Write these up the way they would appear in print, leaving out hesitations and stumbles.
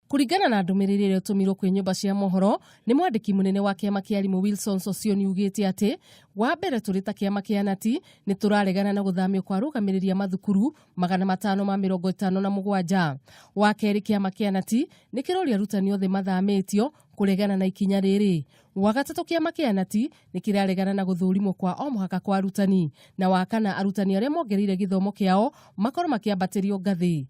Kũringana na ndũmĩrĩri ĩrĩa ĩtũmirwo kwĩ nyũmba cia mohoro nĩ mwandĩki mũnene wa kĩama kĩa arimũ Wilson Sossion yugĩte atĩ wa mbere tũrĩ ta kĩama kĩa nati nĩ tũraregana na gũthamio kwa arũgamĩrĩri a mathukuru 557. Wa kerĩ, kĩama kĩa nati nĩ kĩroria arutani othe mathamĩtio kũregana na ikinya rĩrĩ. Wa gatatũ, kĩama kĩa nati nĩ kĩraregana na gũthũrimwo kwa o mũhaka kwa arutani, na wa kana, arutani arĩa mongereire gĩthomo kĩao makorwo makĩambatĩrio ngathĩ.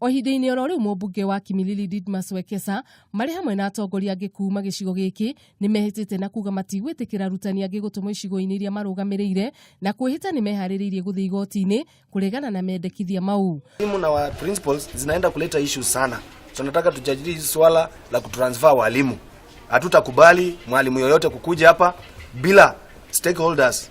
O ihinda-inĩ oro rĩu, mũmbunge wa Kimilili Didmas Wekesa marĩ hamwe na atongoria angĩ kuma gĩcigo gĩkĩ nĩ mehĩtĩte na kuga matigwĩtĩkĩra arutani angĩ gũtũmwo icigo-inĩ iria marũgamĩrĩire, na kwĩhĩta nĩ meharĩrĩirie gũthiĩ igoti-inĩ kũregana na mendekithia mau. Walimu na wa principals zinaenda kuleta issues sana. Tunataka tujadili hili swala la kutransfer walimu. Hatutakubali mwalimu yoyote kukuja hapa bila stakeholders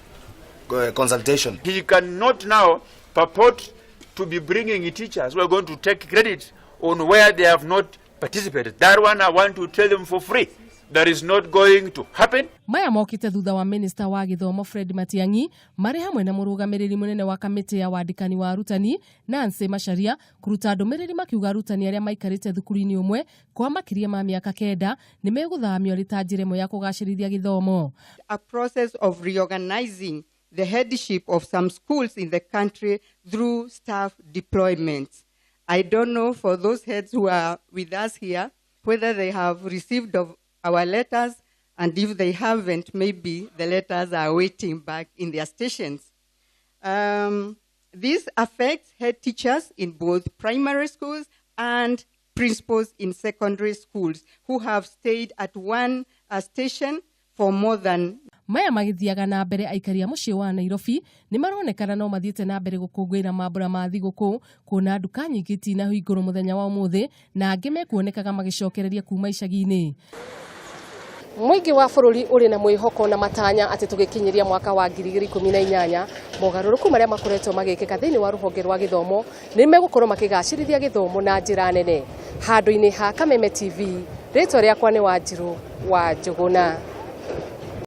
consultation. He cannot now purport to be bringing teachers who are going to take credit on where they have not participated. That one I want to tell them for free. That is not going to happen. Maya mokĩte thutha wa minista wa gĩthomo Fred Matiang'i marĩ hamwe na mũrũgamĩrĩri mũnene wa kamĩtĩ ya wandĩkani wa arutani Nancy Macharia kũruta ndũmĩrĩri makiuga arutani arĩa maikarĩte thukuru-inĩ ũmwe kwa makĩria ma mĩaka 9 nĩ megũthamio arĩ ta njĩra ĩmwe ya kũgacĩrithia gĩthomo. A process of reorganizing the headship of some schools in the country through staff deployments. I don't know, for those heads who are with us here, whether they have received of our letters, and if they haven't, maybe the letters are waiting back in their stations. This affects head teachers in both primary schools and principals in secondary schools who have stayed at one station for more than Maya magĩthiaga na mbere, aikari a mũciĩ wa Nairobi nĩ maronekana no mathiĩte na mbere gũkũngũĩra mambũra ma thigũkũ, kuona nduka nyingĩ itinahingũrwo mũthenya wa ũmũthĩ na angĩ mekuonekaga magĩcokereria kuma icagi-inĩ. Mũingĩ wa bũrũri ũrĩ na mwĩhoko na matanya atĩ tũgĩkinyĩria mwaka wa 2018, mogarũrũku marĩa makoretwo magĩkĩka thĩinĩ wa rũhonge rwa gĩthomo nĩ megũkorwo makĩgacĩrithia gĩthomo na njĩra nene. Handũ-inĩ ha Kameme TV, rĩtwa rĩakwa nĩ Wanjirũ wa Njũgũna.